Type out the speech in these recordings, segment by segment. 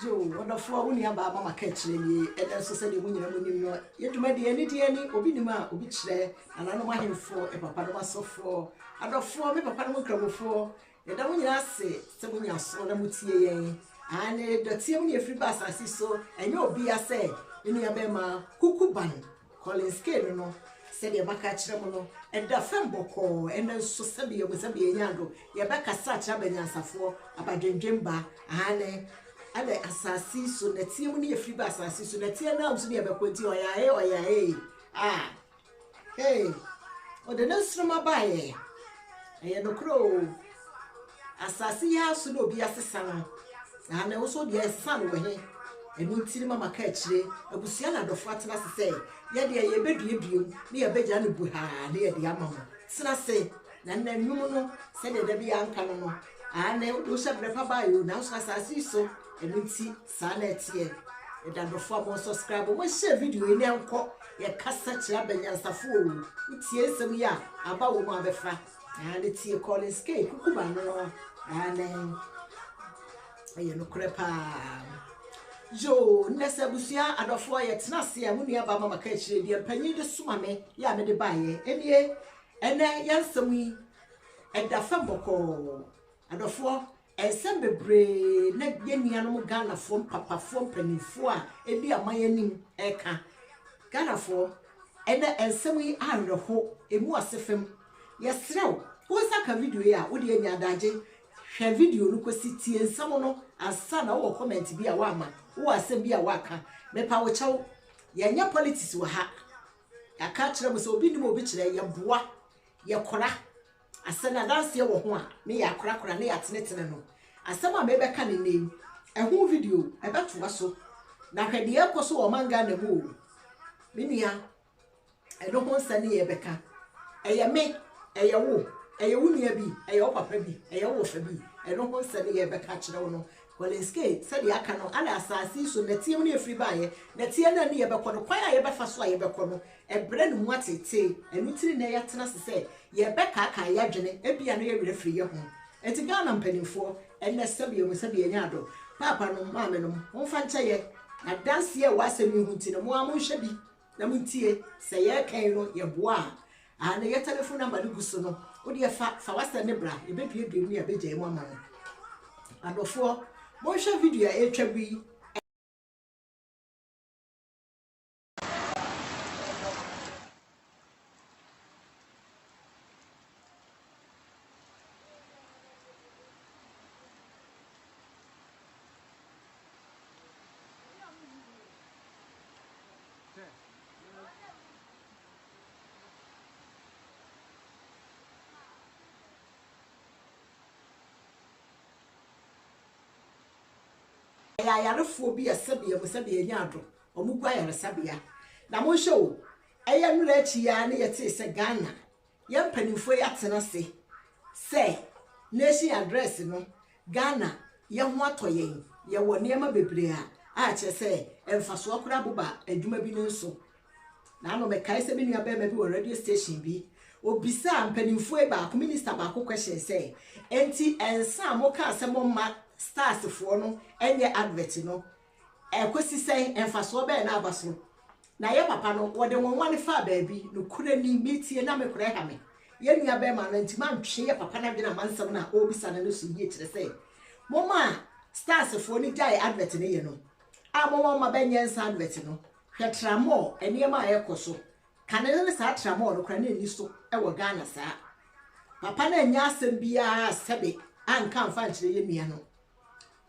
Yoo, ɔdɔfoɔ, wo nua baa mama ka akyire nie. Ɛnɛ nso sɛdeɛ mo nyina monim no, yɛ dwumadie anidie ne obi nim a obi kyerɛ, nananom ahemfoɔ, papanom asɔfoɔ, adɔfoɔ, me papanom nkramofoɔ, yɛda mo nyina ase sɛ monya aso na motie yɛn. Aane, dɔteɛ mu ne yɛfiri ba asase so, ɛnyɛ obia sɛ me nua bɛɛma Kuku Ban. Collins Kay no no, sɛdeɛ maka akyerɛ mo no, ɛda fam bɔkɔɔ, ɛnnɛ nso sɛdeɛ mo sɛdeɛ yɛnya ado, yɛbɛkasa akyerɛ abanyansafoɔ, abadwendwen ba, aane, ɛna asase yi so, nɛteɛ mu ne yɛfiri ba asase so, nɛteɛ no ara nso ne yɛbɛkɔ, nti ɔyae, ɔyae, ah, hey, ɔde ne nsoroma baeɛ, ɛyɛ nokorɛ o, Asase yi ara so na obi asesa no, na na wo nso deɛ ɛsesa no wɔ he? Ɛno nti ne mama ka akyire, abusua ne adɔfoɔ atena ase sɛ, yɛ deɛ yɛbɛduadua mu ne yɛbɛgya no buhaa ne yɛde ama mo. Tena ase, na nnɛ nnwom no, sɛdeɛ da biara nka no no, aane, wode wo hyɛberɛ pa baeɛ o, nanso asase yi so, ɛno nti saa na ɛteɛ. Yɛda adɔfoɔ a mo subscribe, mo share video yi na ɛnkɔ, yɛkasa kyerɛ abanyansafoɔ o, wotie nsɛm yi a, aba wɔ mu a bɛfa. Aane tie Collins K kukuba no no aane ɛyɛ nokorɛ paa yoo nnɛ sɛ abusua adɔfoɔ yɛtena ase a mo nua ba mama ka akyire deɛ mpanyin de soma me yɛ a mede baeɛ ɛnie ɛnɛ yɛn nsɛm yi ɛda fam bɔkɔɔ adɔfoɔ Nsɛm bebree na yɛn nuanom Ghanafoɔ mpapafoɔ mpanimfoɔ a ɛdi aman anim reka. Ghanafoɔ, ɛnɛ nsɛm yi awerɛho, ɛmu ase fem. Yɛsrɛ wo, wo nsa ka video yi a, wo deɛ nya adagye hwɛ video no kɔsi tie nsɛm no ansa na wowɔ comment bi a woama, wowɔ asɛm bi a woaka. Mepa wo kyɛw, yɛnyɛ politics wɔ ha. Yɛaka akyerɛ mo sɛ obi nim obi kyerɛ, yɛboa, yɛkora. Asɛ no adanseɛ wɔ ho a, ne yɛakorakora ne yɛatenetene no. Asɛm a merebɛka no nnɛ yi, ɛho video ɛbɛtoa so. Na hwɛ deɛ ɛrekɔ so wɔ ɔman Ghana mu o. Me nua, ɛno ho nsɛm ne yɛrebɛka. Ɛyɛ me, ɛyɛ wo, ɛyɛ wo nua bi, ɛyɛ wo papa bi, ɛyɛ wo wɔfa bi, ɛno ho nsɛm ne yɛrebɛka akyerɛ wo no. Collins Kay, sɛdeɛ aka no, ana asase yi so nɛteɛ mu ne yɛfiri baeɛ, nɛteɛ no a ne yɛbɛkɔ no, kwan a yɛbɛfa so a yɛbɛkɔ no, Ɛbrɛ no mu ateetee, ɛno nti ne nnɛ yɛatena ase sɛ yɛrebɛkaakae yɛadwene, ebia na yɛn werɛ afiri yɛn ho. Enti Ghana mpanimfoɔ, ɛnnɛ sɛbe yɛhu sɛbe yɛanya ado, paapanom, maamenom, momfa nkyɛ yɛn. Adanseɛ a ɛwɔ asɛm yi ho nti no, mo ara monhwɛ bi na montie, sɛ yɛreka yi no yɛboa a, aane, yɛ telephone number no gu so no, wo deɛ fa, fa w'asɛm no bra, yɛbɛduadua mu na yɛabɛgyae mu ama wo. Adɔfoɔ, monhwɛ video a ɛretwa gu yi. Ɛyɛ ayarefoɔ bi a sɛdeɛ mo sɛdeɛ yɛnya ado, wɔn gu ayaresabea. Na monhwɛ o, ɛyɛ nnora akyi yi ara ne yɛtee sɛ Ghana, yɛn mpanimfoɔ yi atena ase sɛ nation address no, Ghana yɛn ho atɔ yɛn, yɛwɔ nneɛma bebree a a kyerɛ sɛ mfasoɔ koraa boba adwuma bi no nso. Naano mekae sɛ me nua barima bi wɔ radio station bi, obisaa mpanimfoɔ yi baako, minister baako question sɛ, enti nsa a mokaa sɛ momma stars foɔ no nyɛ advert no, ɛkɔsi sɛn, mfasoɔ bɛn na aba so? Na yɛ papa no, wɔde nwonwa no faa baabi, nokorɛ ni, metie na me kora ɛha me. Yɛn nua barima no antumi antwe yɛ papa no adwene amma nsɛm no a ɔrebisa no no so yie, kyerɛ sɛ, momaa stars foɔ no gyaee advert no yɛ no, a momma wɔmma bɛnyɛ nsa advert no, Hwɛ tramɔɔ nneɛma a ɛkɔ so. Kane no ne saa tramɔɔ no koraa na ɛnni so wɔ Ghana saa. Papa no annya asɛm biara sɛbe anka amfa ankyerɛ yɛn nua no.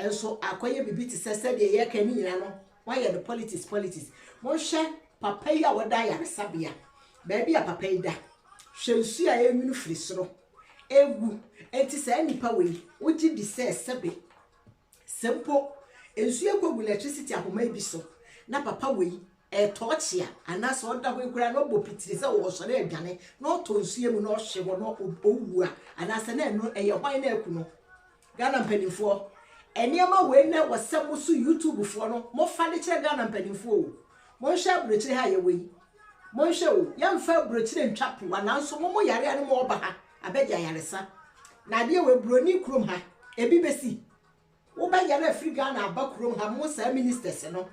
Nso akɔyɛ biribi te sɛ sɛdeɛ yɛreka ne nyinaa no wɔayɛ no politics politics. Monhwɛ papa yi a ɔda ayaresabea, baabi a papa yi da. Hwɛ nsuo a ɛrenwunu firi soro ɛregu. Enti saa nnipa wei, wogye di sɛ sɛbe Sɛ mpo nsu ekogu electricity ahoma yi bi so na papa wei ɛretɔɔkye a, anaasɛ ɔda hɔ yi koraa na ɔbɔ pitiri sɛ ɔresɔre adwane na ɔtɔ nsuo mu na ɔhwe hɔ na ɔwu a, anaasɛ na ɛno ɛyɛ hwan na aku no? Ghana mpanimfoɔ, nneɛma wei na ɛwɔ sɛ mo so YouTube foɔ no mofa de kyerɛ Ghana mpanimfoɔ o. Monhwɛ aburokyire ha a yɛwɔ yi. Monhwɛ o, yɛmfa aburokyire ntwa poa nanso mo mo yare a ne mo ɔba ha abɛgye ayaresa. Na adeɛ wei buroni kurom ha, ebi bɛsi. Wobɛyare afiri Ghana aba kurom ha mo saa ministers no,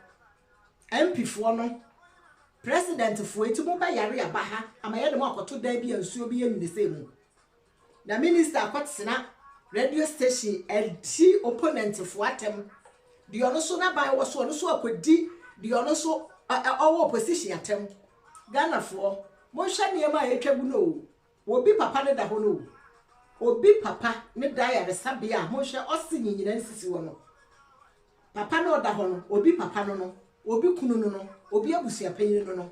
MP foɔ no, President foɔ eti mobɛyare aba ha ama yɛde mo akɔto dan bi a nsuo bi yɛ nwini sei mu. Na minister akɔtena radio station adi opponent foɔ atɛm. Deɛ ɔno so n'aban wɔ so ɔno so akɔdi deɛ ɔno so ɔwɔ opposition atɛm. Ghana foɔ monhwɛ nneɛma a ɛtwa gu no o. Obi papa ne da hɔ no o. Obi papa ne da ayaresabea a monhwɛ ɔse nyinyina nsisi hɔ no. Papa no ɔda hɔ no, obi papa no no, obi kunu no no, obi abusuapanyin no no.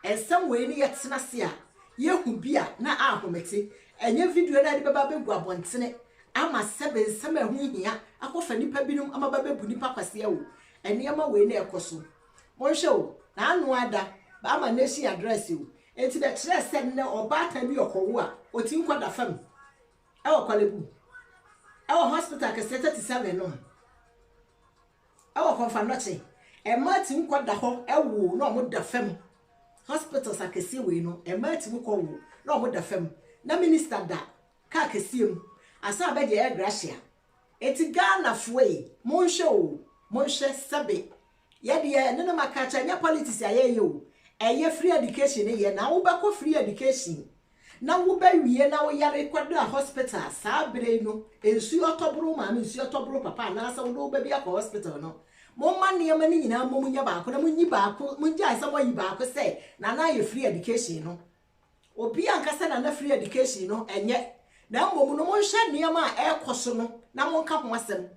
Nsɛm wei ne yɛtena ase a yɛhu bi a na ahomete. Ɛnyɛ video no a yɛde bɛba abɛgu abɔntene ama sɛbe nsɛm a ɛho nhia akɔfa nnipa binom ama ba bɛbu nnipa kwasea o. Nneɛma wei na ɛkɔ so. Monhwɛ o, n'ano ada, ba ama nation address o. Enti bɛkyerɛɛ sɛ nnɛ ɔbaatan bi ɔkɔwo a, ɔtumi kɔda fam ɛwɔ Korle Bu, ɛwɔ hospital kɛseɛ 37 no, ɛwɔ Komfo Anokye. Mmaa tumi kɔda hɔ ɛwo na wɔn da fam. Hospitals akɛseɛ wei no, mmaa tumi kɔ wo na wɔn da fam. Na minister da kaa kɛseɛ mu, asan abɛgye ex gratia. Eti Ghanafoɔ yi, monhwɛ o, monhwɛ sɛbe. Yɛdeɛ ne no maka kyɛ, ɛnyɛ politics a yɛyɛ o. Ɛyɛ free education ne yɛ, na wobɛkɔ free education na wobɛwie na woyare kɔda hospital saa bere yi no, nsuo tɔboro maame, nsuo tɔboro papa, anaasɛ wode wo ba bi akɔ hospital no, momma nneɛma no nyinaa mmom nyɛ baako na monyi baako, mongyae sɛ moayi baako sɛ nana ayɛ free education no. Obi ankasa nana free education no ɛnyɛ, na mmom no monhwɛ nneɛma a ɛrekɔ so no na monka ho asɛm.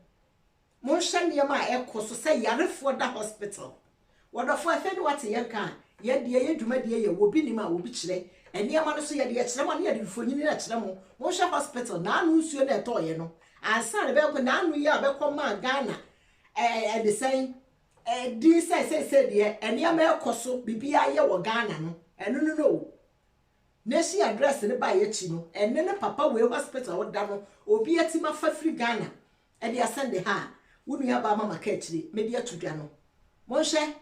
Monhwɛ nneɛma a ɛkɔ so sɛ yarefoɔ da hospital. Wɔdɔfo afei ne wate yɛn ka a, yɛdeɛ yɛ dwumadie yɛ obi nim a obi kyerɛ. Nneɛma no so yɛde yɛkyerɛ mo a ne yɛde mfonini no kyerɛ mo. Monhwɛ hospital, n'ano nsuo na ɛtɔɔyɛ no. Ansa na bɛkɔ n'ano yi a bɛkɔ maa Ghana ɛde sɛn din sɛ seesei deɛ nneɛma ɛkɔ so biribiara yɛ wɔ Ghana no. Ɛno no no. Nation address ne baeɛ akyi no, ɛne ne papa wei hospital ɔda no, obi atim afa firi Ghana ɛde asɛnde ha a, wo nua baa mama ka akyire, mede ato dwa no. Monhwɛ,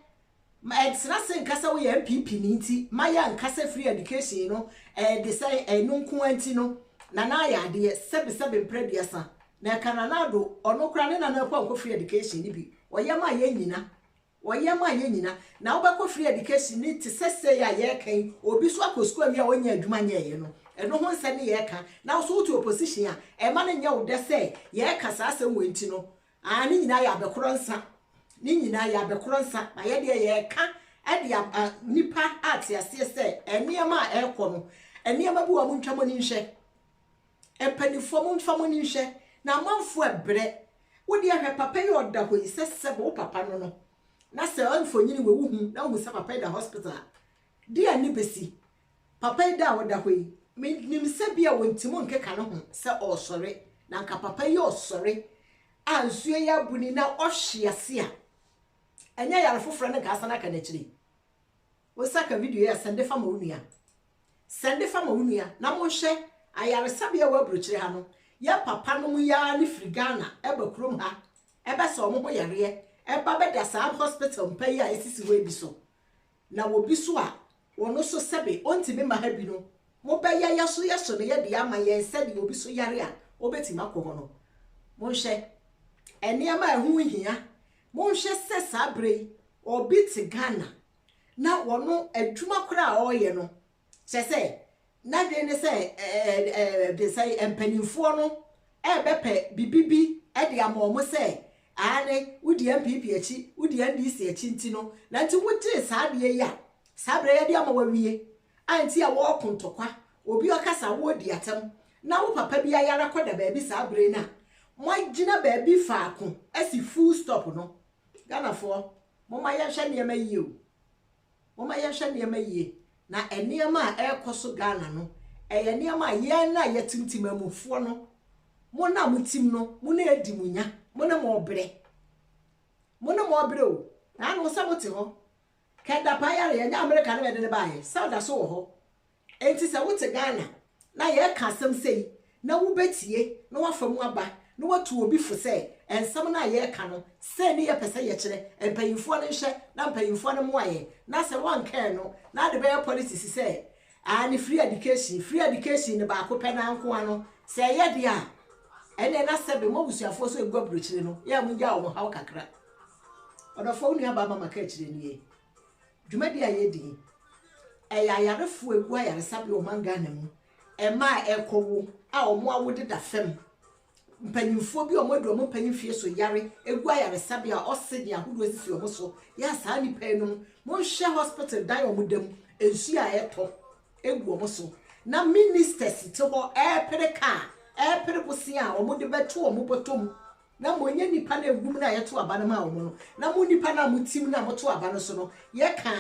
ɛntena se nka sɛ woyɛ NPP ni nti, mayɛ nka sɛ free education no, ɛde sɛ ɛno nko ara nti no, nana ayɛ adeɛ, sɛbe sɛbe mprɛ aduasa. Na ɛka Nana Addo, ɔno koraa ne nana akɔ ankɔ free education no bi, ɔyɛ ma yɛn nyina. Ɔyɛ ma yɛn nyina. Na wobɛkɔ free education ni te sɛ sɛi a yɛreka yi, obi so akɔ sukuu awie a ɔnyɛ adwuma nyɛɛyɛ no, ɛno ho nsɛm ne yɛreka. Na wo so wote opposition a, ɛma no nyɛ wo dɛ sɛ yɛreka saa asɛm wei nti no, ne nyinaa yɛ abɛkorɔ nsa. Ne nyinaa yɛ abɛkorɔ nsa. Na yɛdeɛ yɛreka ɛde a nipa ate aseɛ sɛ nneɛma a ɛrekɔ no, nneɛma bi wɔ a montwa mo ani nhwɛ. Mpanimfoɔ momfa mo ani nhwɛ. Na amanfoɔ ɛbrɛ. Wo deɛ hwɛ papa yi ɔda hɔ yi sɛ sɛbe wo papa no no. Na sɛ mfonyini wɔ wohu na wohu sɛ papa yi da hospital a, deɛ ne bɛsi. Papa yi da a ɔda hɔ yi, menim sɛ bi a wɔntimi nkeka ne ho sɛ ɔresɔre. Na nka papa yi ɔsɔre a nsuo yi abu ni na ɔhwe ase a, ɛnyɛ yare foforɔ ne nka asan aka n'akyiri. Wo nsa ka video yi a, sɛnde fa ma wo nua. Sɛnde fa ma wo nua na monhwɛ ayaresabea wɔ aburokyire ha no, yɛ papa nom yi ara ne firi Ghana ɛba kurom ha ɛbɛsa wɔn ho yareɛ ɛba bɛda saa hospital mpa yi a esisi hɔ yi bi so. Na wɔ bi so a wɔn so sɛbe ɔntumi mma ha bi no, mobɛyɛ yɛso yɛso no yɛde ama yɛn sɛdeɛ obi so yare a ɔbɛtumi akɔ hɔ no. Monhwɛ nneɛma a ɛho hia. Monhwɛ sɛ saa berɛ yi obi te Ghana na wɔno adwuma koraa a ɔreyɛ no, kyerɛ sɛ n'adwene ne sɛ de sɛ mpanimfoɔ no ɛrebɛpɛ biribi bi de ama wɔn sɛ aane wodi NPP akyi, wodi NDC akyi nti no, na nti wogyee saa adeɛ yi a, saa berɛ yɛde ama wawie a nti a wɔreko ntɔkwa, obi ɔkasa wɔredi atɛm, na wo papa bi ayare akɔda baabi saa berɛ no a, moagyina baabi faako asi full stop no. Ghanafoɔ, momma yɛnhwɛ nneɛma yie o. Momma yɛnhwɛ nneɛma yie. Na nneɛma a ɛrekɔ so Ghana no, ɛyɛ nneɛma a yɛn a yɛte ntimamufoɔ no, mo na motim no, mo na edi mo nya, mo ne mo brɛ. Mo ne mo brɛ o. Na ano sɛ mote hɔ. Kɛnda paa yare yɛnyɛ Amerika ne bɛde ne baayɛ. Sɛ ɔda so wɔ hɔ. Enti sɛ wote Ghana na yɛreka asɛm sei na wobɛtie na wafa mu aba na watu obi fo sɛ nsɛm no a yɛreka no sei ne yɛpɛ sɛ yɛkyerɛ mpanyimfoɔ no nhwɛ na mpanyimfoɔ no mmoa yɛn na sɛ wɔnkɛɛ no na ade bɛyɛ politics sɛ ne free education, free education ne baako pɛ na nko ano sɛ ɛyɛ deɛ a. Ɛnneɛ na sɛbe mo abusuafoɔ nso regu aburokyire no, yɛ a mongyaa wɔn haw kakra. Ɔdɔfoɔ, wo nuabaa Mama ka akyire nie. Dwumadie a yɛredi yi, ɛyɛ ayarefoɔ a ɛgu ayaresabea wɔ ɔman Ghana mu, mmaa a ɛrekɔwo a wɔn awo deda fam, mpanyinfoɔ bi a wɔn adu wɔn mpanyin fie so yare egu ayaresabea a oxygen ahodoɔ sisi wɔn so yɛ a saa nnipa yi nom monhwɛ hospital dan a wɔn da mu nsuo a ɛtɔ egu wɔn so na ministers te hɔ ɛrepere kaa ɛrepere bosea a wɔn de bɛto wɔn bɔtɔ mu na mo nyɛ nnipa no egu mu na yɛto aba no ma wɔn no na mo nnipa no a mo tim na moto aba no so no yɛka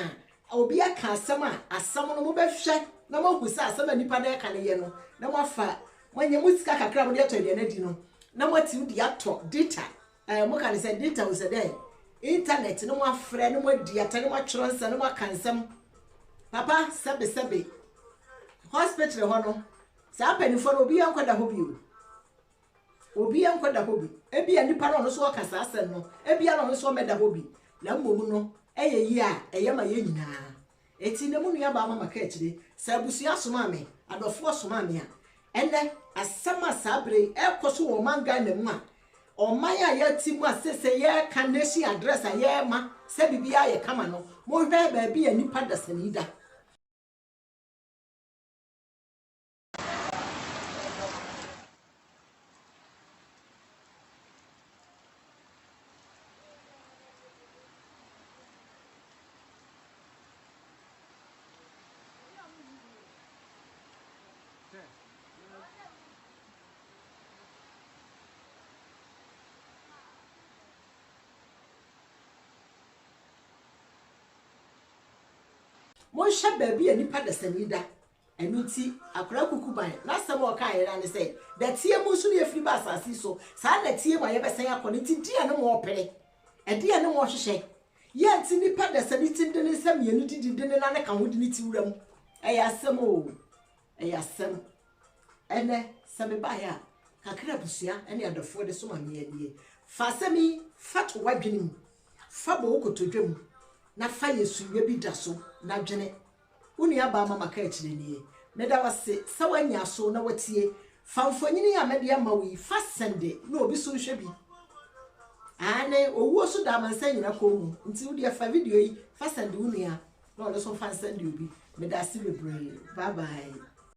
obi aka asɛm a asɛm no mobɛhwɛ na moahu sɛ asɛm a nnipa no ɛka no yɛ no na moafa Moanya mo sika kakra a mode atɔ aduane adi no, na moatiw de atɔ data, eh, moka ne sɛ data o sɛ dɛn, internet na moafrɛ na moadi atɛ na moatwerɛ nsɛm na moaka nsɛm. Papa, sɛbe sɛbe, hospital hɔ no, saa mpanimfoɔ no obiara nkɔda hɔ bi o. Obiara nkɔda hɔ bi. Ebia nipa no ɔno nso ɔka saa asɛm no, ebia na ɔno nso ɔmmɛda hɔ bi. Na mmom no, ɛyɛ yie a, ɛyɛ ma yɛn nyinaa. Enti na mo nuabaa mama ka akyire, sɛ abusua somaa me, adɔfoɔ somaa me a, ɛnnɛ asɛm a saa berɛ yi ɛrekɔ so wɔ ɔman Ghana mu a, ɔman a yɛte mu a seesei yɛreka nation address a yɛrema sɛ biribiara yɛ kama no, monhwɛ baabi a nnipa dasani da. Monhwɛ baabi a nnipa dasani da. Ɛno nti, akwadaa kukuban, n'asɛm a ɔkaeɛ ara ne sɛ, Dɛteɛ mu nso na yɛfiri ba asase yi so, saa dɛteɛ mu a yɛbɛsan akɔ no nti, deɛn ne moɔpere? Ɛdeɛn ne moɔhwehwɛ? Yɛ nti nipa dasani tim de ne nsa mmienu didi de ne nan ka ho de ne ti wura mu. Ɛyɛ asɛm oo, ɛyɛ asɛm. Ɛnɛ, sɛ mebaeɛ a, kakra abusua ne adɔfoɔ de soma me nie. Fa asɛm yi fa to w'adwene mu, fa bɔ wo kotodwe mu, na fa yɛ sunyɛ bi da so na dwene. Wo nuabaa Mama ka akyire nie. Meda wo ase sɛ woanya aso na woatie. Fa mfonini a mede ama wo yi fa sɛnde na obi so nhwɛ bi. Aane, owuo so da amansan nyina kɔn mu, nti wo deɛ fa video yi fa sɛnde wo nua na ɔno nso mfa nsɛnde obi. Meda ase bebree. Bye bye.